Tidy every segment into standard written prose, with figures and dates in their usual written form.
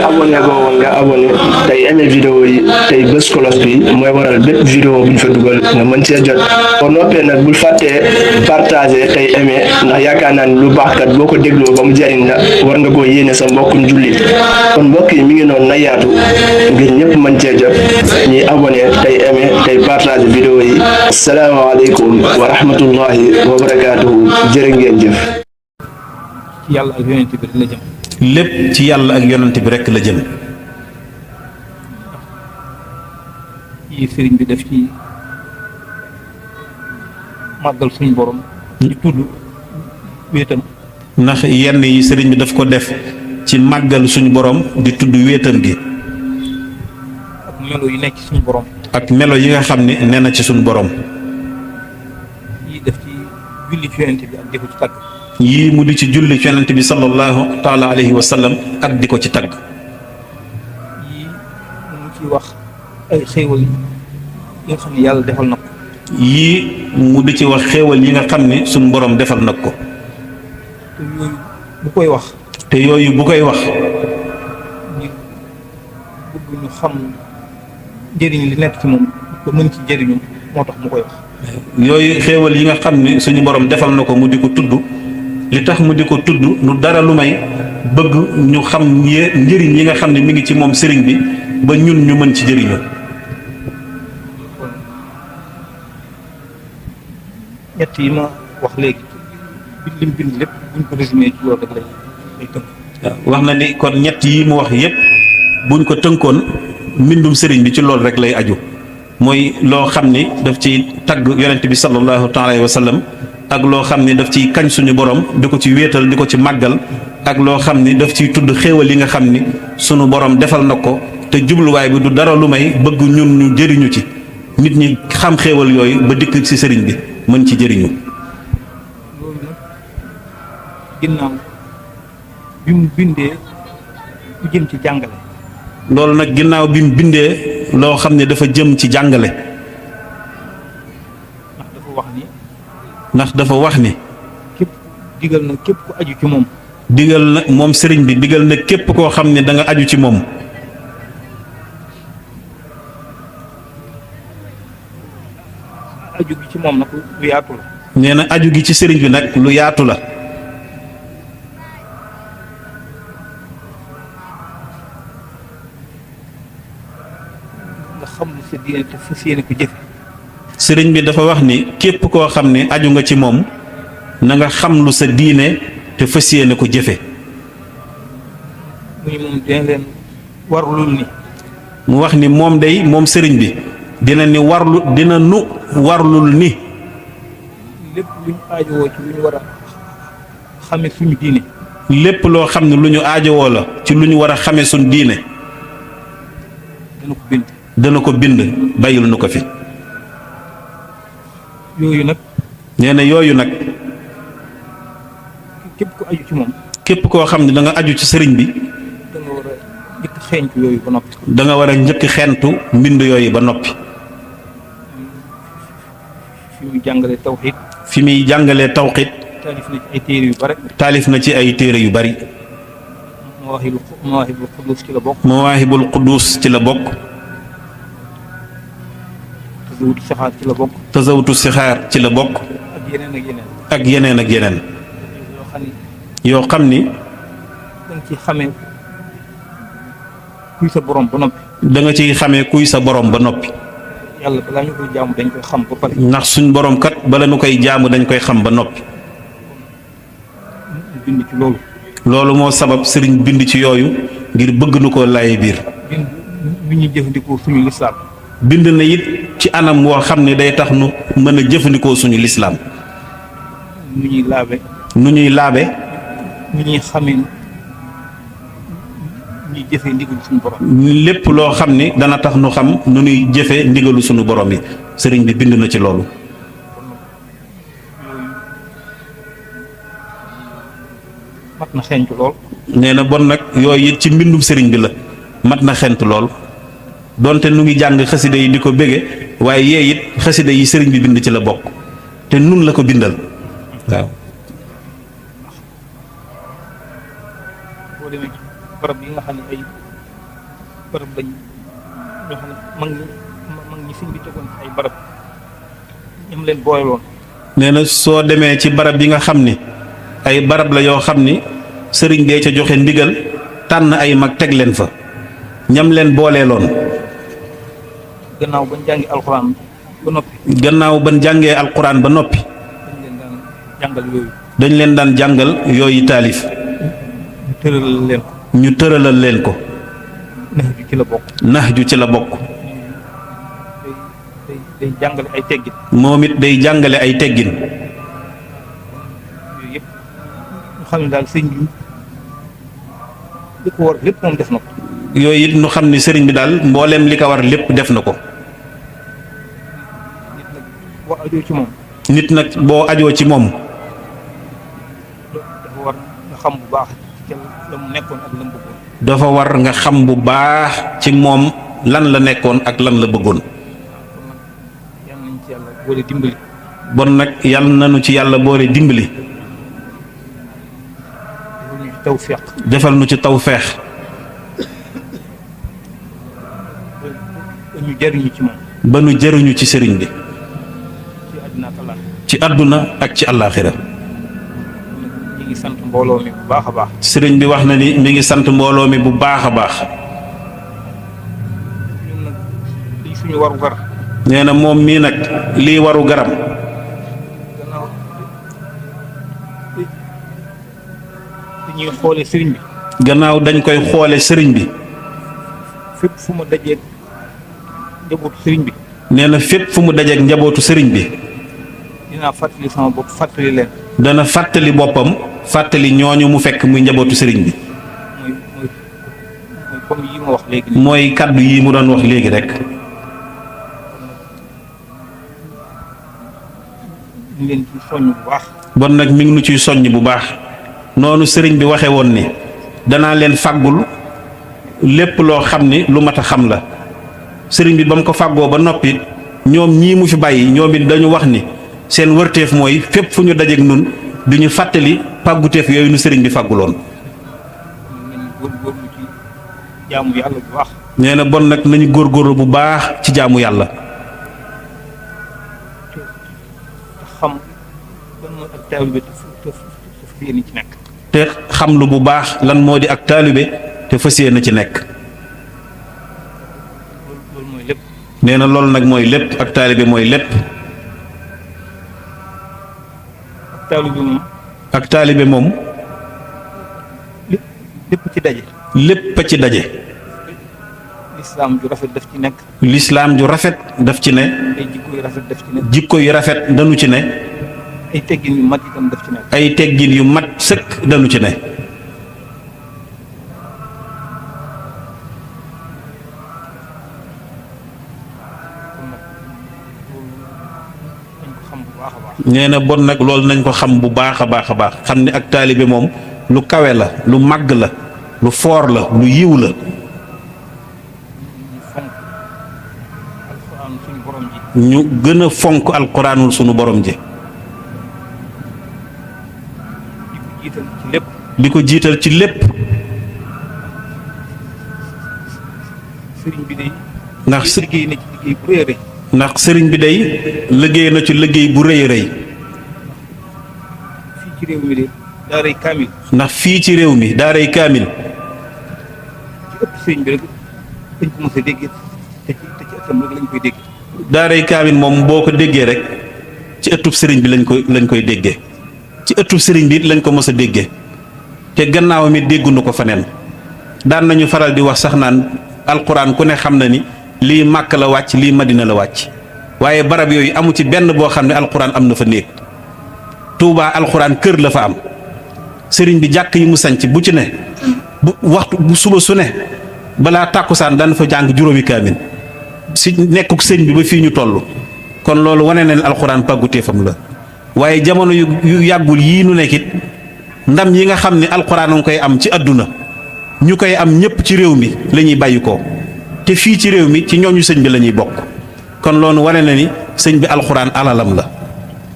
abonné ko woon nga abonné tey aimé vidéo yi tey bës cloche bi mooy waral bépp vidéo bu ñu fa dugal nga mën cee jot boo noppee nag bul fàttee partagé tey aimé ndax yaakaar naa ni lu baax kat boo ko dégloo ba mu jariñ la war nga koo yéene sa mbokkum jullit kon mbokk yi mi ngi noonu na yaatu ngir ñëpp mën cee jot ñuy abonné tey aimé tey partagé vidéo yi asalaamaaleykum wa rahmatullahi wa barakaatuhu jërë ngeen jëf. yàlla ak yonent bi la jëm. lépp ci yàlla ak yonent bi rekk la jëm. yi sëriñ bi def ci màggal suñu borom. ci tudd wéetam. ndax yenn yi sëriñ bi daf ko def ci màggal suñu borom di tudd wéetam gi. ak melo yi nekk ci suñu borom. ak melo yi nga xam ne nee na ci suñu borom. yi def ci julli ci yonent bi ak di ko ci tagg. yii mu di ci julli ci yonent bi sallallahu taala alayhi wa sallam ak di ko ci tagg. yii mu ciy wax ay xéewal yi nga xam ne yàlla defal na ko. yii mu di ci wax xéewal yi nga xam ne suñu borom defal na ko. te yooyu bu koy wax. te yooyu bu koy wax. ngir bëgg ñu xam njëriñ li nekk ci moom ba mën ci jëriñu moo tax mu koy wax. yooyu xéewal yi nga xam ne suñu borom defal na ko mu di ko tudd li tax mu di ko tudd lu dara lu may bëgg ñu xam njëriñ yi nga xam ne mi ngi ci moom sëriñ bi ba ñun ñu mën ci jëriñu. ñett yi ma wax léegi lim bind lépp buñ ko résumé ci loolu rek lay tënk. wax na ni kon ñett yi mu wax yépp buñ ko tënkoon mbindum sëriñ bi ci loolu rek lay aju mooy loo xam ni daf ci tagg yonent bi sallallahu taala alayhi wa sallam ak loo xam ni daf ciy kañ suñu borom di ko ci wéetal di ko ci màggal ak loo xam ni daf ciy tudd xéewal yi nga xam ni suñu borom defal na ko te jubluwaay bi du dara lu may bëgg ñun ñu jëriñu ci nit ñi xam xéewal yooyu ba dikk ci sëriñ bi mën ci jëriñu. loolu nag ginnaaw bi mu bindee lu jëm ci jàngale. loolu nag ginnaaw bi mu bindee loo xam ne dafa jëm ci jàngale. ndax dafa wax ni. képp digal na képp ku aju ci moom. digal na moom sëriñ bi digal na képp koo xam ne da nga aju ci moom. aju gi ci moom nag lu yaatu la. nee na aju gi ci sëriñ bi nag lu yaatu la. nga xam ne sa diine te fas yéene ko jëfe. sëriñ bi dafa wax ni képp koo xam ne aju nga ci moom na nga xam lu sa diine te fas yéene ko jëfe. mu ni moom dina leen warlul ni. mu wax ni moom day moom sëriñ bi dina nu warlul ni. lépp lu ñu aajowoo ci lu ñu war a xame suñu diine. lépp loo xam ne lu ñu aajowoo la ci lu ñu war a xame suñu diine. dana ko bind. dana ko bind bàyyil nu ko fi. yooyu nag. nee na yooyu nag. képp ku aju ci moom. képp koo xam ne da nga aju ci sëriñ bi. da nga war a njëkk xeeñtu yooyu ba noppi. da nga war a njëkk xeentu mbind yooyu ba noppi. fi muy jàngalee tawxiid. fi muy jàngalee tawxiid. taalif na ci ay téere yu bare. taalif na ci ay téere yu bari. mawaahibul quddus ci la bokk. mawaahibul quddus ci la bokk. tazawudu sixaar ci la bokk. tazawudu sixaar ci la bokk. ak yeneen ak yeneen. ak yeneen ak yeneen. yoo xam ni. yoo xam ni. da nga ciy xamee kuy sa borom ba noppi. da nga ciy xamee kuy sa borom ba noppi. yàlla balaa ñu koy jaamu dañ koy xam ba pare. ndax suñ borom kat bala ñu koy jaamu dañ koy xam ba noppi. bind ci loolu. loolu moo sabab sëriñ bind ci yooyu ngir bëgg nu ko laye biir. bind lu ñuy jëfandikoo suñu lislaam. bind na it ci anam woo xam ne day tax nu mën a jëfandikoo suñu lislaam. nu ñuy laabe. nu ñuy laabe. nu ñuy xamee ñuy jëfee ndigalu suñu borom. lépp loo xam ni dana tax nu xam nu ñuy jëfee ndigalu suñu borom yi sëriñ bi bind na ci loolu. mat na xeeñtu lool. nee na bon nag yooyu it ci mbindum sëriñ bi la mat na xent lool donte nu ngi jàng xasida yi di ko bége waaye yee it xasida yi sëriñ bi bind ci la bokk te nun la ko bindal waaw boo demee ci barab yi nga xam ne ay barab lañ ñoo xam ne mag ñi sëñ bi tegoon ci ay barab ñoom leen booyaloon. nee na soo demee ci barab yi nga xam ni ay barab la yoo xam ni sëriñ bee ca joxe ndigal tànn ay mag teg leen fa ñam leen booleeloon. gannaaw bañ jàngi alxuraan ba noppi. gannaaw bañ jàngee alxuraan ba noppi. dañ leen daan jàngal dañ leen daan jàngal yooyu. yooyu taalif. ñu tëralal leen ko. ñu tëralal leen ko. nax ju ci la bokk. nax ju ci la bokk. day jàngale ay teggin. moom it day jàngale ay teggin. yooyu yëpp ñu xam ne daal sëñ bi li ko war lépp moom def na ko. yooyu it ñu xam ni sëriñ bi daal mbooleem li ko war lépp def na ko. boo ajoo ci moom. nit nag boo ajoo ci moom. dafa war nga xam bu baax ci la mu nekkoon ak la mu bëggoon. dafa war nga xam bu baax ci moom lan la nekkoon ak lan la bëggoon. yal nañ ci yàlla boole dimbali. bon nag yal nañu ci yàlla boole dimbali. defal ñu ci tawfeex. defal nu ci tawfeex. ba ñu jariñu ci moom. ba nu jëriñu ci sëriñ bi. ci àddina ak àllaaxira. ci àdduna ak ci àllaaxira. ñu ngi sant mbooloo mi bu baax a baax. sëriñ bi wax na ni mi ngi sant mbooloo mi bu baax a baax. ñun nag lii suñu waru gar. nee na moom mii nag lii waru garam. gannaaw dañuy xoole sëriñ bi. gannaaw dañ koy xoole sëriñ bi. fépp fu ma dajee njabootu sëriñ bi. nee na fépp fu mu dajeek njabootu sëriñ bi. dinaa fàttali sama bopp fàttali leen. dana fàttali boppam fàttali ñooñu mu fekk muy njabootu sëriñ bi. mooy comme yi ma wax léegi nii. mooy kàddu yi mu doon wax léegi rek. ñu leen ci soññ bu baax. bon nag mi ngi nu ciy soññ bu baax. noonu sëriñ bi waxe woon ni danaa leen fàggul lépp loo xam ni lu mat a xam la. sëriñ bi ba mu ko fàggoo ba noppi ñoom ñii mu fi bàyyi ñoom it dañu wax ni seen wërteef mooy fépp fu ñu dajeek nun di ñu fàttali pàgguteef yooyu nu sëriñ bi fàgguloon. nañu góorgóorlu ci jaamu yàlla bu baax. nee na bon nag nañu góorgóorlu bu baax ci jaamu yàlla. te xam lan mooy ak taalibe te fas yéene ci nekk. te xam lu bu baax lan moo di ak taalibe te fas yéene ci nekk. loolu mooy lépp. nee na loolu nag mooy lépp ak taalibe mooy lépp. ak taalibe moom. ak taalibe moom lépp ci daje. lépp a ci daje. lislaam ju rafet daf ci nekk. lislaam ju rafet daf ci ne. ay jikko yu rafet daf ci nekk. jikko yu rafet dañu ci ne. ay teggin yu mat itam daf ci nekk. ay teggin yu mat sëkk dañu ci ne. kon nag loolu dañ ko xam bu baax a baax. nee na bon nag loolu nañ ko xam bu baax a baax a baax xam ne ak taalibe moom lu kawe la lu màgg la lu foor la lu yiw la. ñu fonk alxuraan suñu borom ñu gën a fonk alxuraanul sunu borom ji. ji. di ko jiital ci lépp. di ko jiital ci lépp. sëriñ bi day. ndax liggéey na ci liggéey bu rëy a rëy. ndax sëriñ bi day liggéey na ci liggéey bu rëy a rëy. fii ci réew mi de daaray kaamil. ndax fii ci réew mi daaray kaamil. ci ëpp sëriñ bi rek dañ ko mos a déggee te ci ëttam rek lañ koy dégg. daaray kaamil moom boo ko déggee rek ci ëttub sëriñ bi lañ koy déggee. ci ëttub sëriñ bi it lañ ko mos a déggee. te gannaawam it dégguñu ko faneen. daan nañu faral di wax sax naan alxuraan ku ne xam na ni lii Màkka la wàcc lii Madina la wàcc. waaye barab yooyu amu ci benn boo xam ne alxuraan am na fa néeg. Tuubaa alxuraan kër la fa am. sëriñ bi jàkk yi mu sanc bu ci ne bu waxtu bu suba su ne balaa tàkkusaan daan fa jàng juróomi kaamil si nekkuk sëñ bi ba fii ñu toll. kon loolu wane na ne alxuraan pàgguteefam la. waaye jamono yu yàggul yii nu nekkit ndam yi nga xam ne alxuraan nga koy am ci àdduna ñu koy am ñëpp ci réew mi la ñuy bàyyi ko te fii ci réew mi ci ñooñu sëñ bi la ñuy bokk. kon loolu wane na ni sëñ bi alxuraan alalam la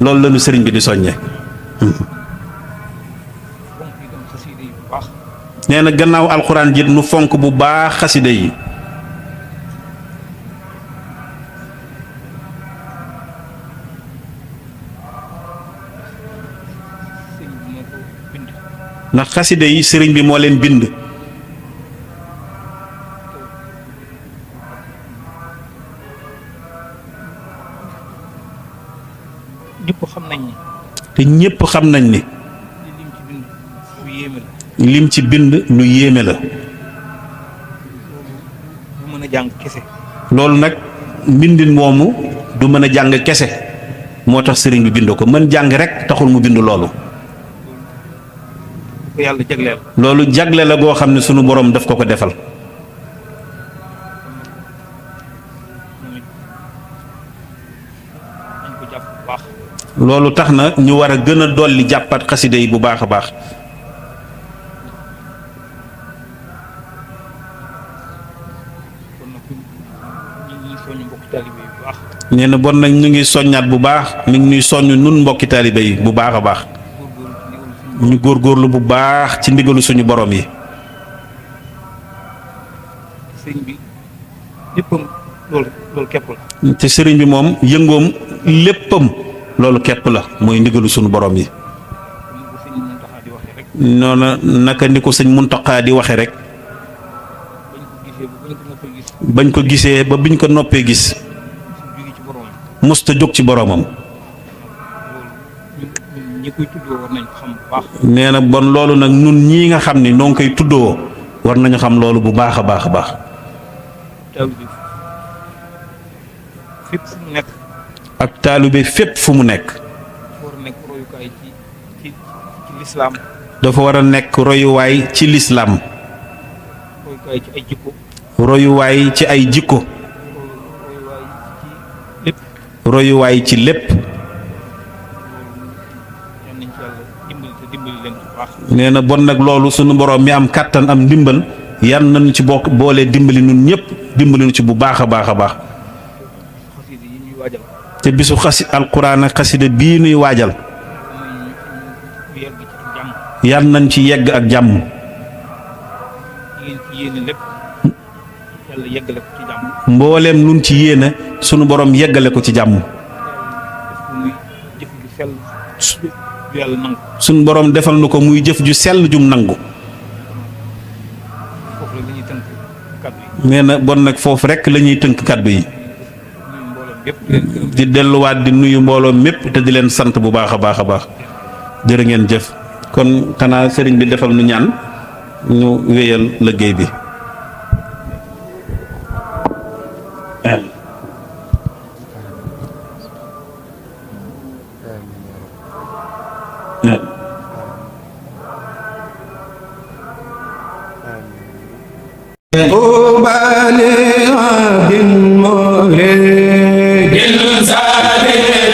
loolu la ñu sëriñ bi di soññe. fonk itam xasida yi bu baax. nee na gannaaw alxuraan ji nu fonk bu baax xasida yi. sëñ bi moo ko bind. ndax xasida yi sëriñ bi moo leen bind. ñëpp xam nañ ni. te ñépp xam nañ ni. lim ci bind lu yéeme la. lim ci bind lu yéeme la. lu mën a jàng kese. loolu nag mbindin moomu du mën a jàng kese moo tax sëriñ bi bind ko mën jàng rek taxul mu bind loolu. ko yàlla jagleel. loolu jagle la goo xam ne sunu borom daf ko ko defal. nañ ko jàpp bu baax. loolu tax na ñu war a gën a dolli jàppat xasida yi bu baax a baax. kon nag ñu ngi soññ mbokki taalibe yi bu baax. nee na bon nag ñu ngi soññaat bu baax mi ngi ñuy soññ nun mbokki taalibe yi bu baax a baax. ñu góorgóorlu bu baax ci ndigalu suñu borom yi. sëñ bi léppam loolu képp la. te sëriñ bi moom yëngoom léppam loolu képp la mooy ndigalu suñu borom yi. noona naka ni ko sëñ Muntaxa di waxe rek. bañ ko gisee ba biñ ko noppee gis. musta jóg ci boromam. ñi koy tuddoo war nañ ko xam bu baax. nee na bon loolu nag nun ñii nga xam ni noo ngi koy tuddoo war nañu xam loolu bu baax a baax a baax. fépp fu mu nekk. ak taalibe fépp fu mu nekk. war a nekk royukaay ci lislaam. dafa war a nekk royuwaay ci lislaam. royukaay ci ay jikko. royuwaay ci ay jikko. royuwaay ci lépp. nee na bon nag loolu sunu borom mi am kàttan am ndimbal yan nañu ci bokk boole dimbali nun ñëpp dimbali nu ci bu baax a baax a baax. te bisu alquran ak xasida bii nuy waajal. yan nañ ci yegg ak jàmm. mbooleem luñ ci yéene sunu borom yeggale ko ci jàmm. suñ borom defal nu ko muy jëf ju sell jum nangu. nee na bon nag foofu rekk la ñuy tënk kàddu yi. di delluwaat di nuyu mbooloo mépp te di leen sant bu baax a baax a baax. jërë ngeen jëf kon xanaa sëriñ bi defal nu ñaan ñu wéyal liggéey bi.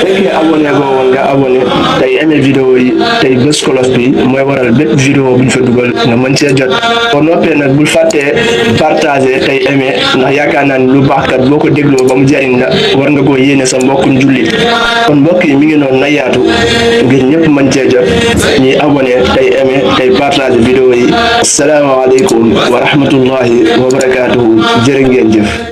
fekkee abonné goo woon nga abonné tey aimé vidéo yi tey bës cloche bi mooy waral bépp vidéo bu ñu fa dugal nga mën cee jot boo noppee nag bul fàttee partagé tey aimé ndax yaakaar naa ni lu baax kat boo ko dégloo ba mu jariñ la war nga koo yéene sa mbokkum jullit kon mbokk yi mi ngi noonu na yaatu ngir ñëpp mën cee jot ñuy abonné tey aimé tey partagé vidéo yi asalaamaaleykum wa rahmatullahi wa barakaatuhu jërë ngeen jëf.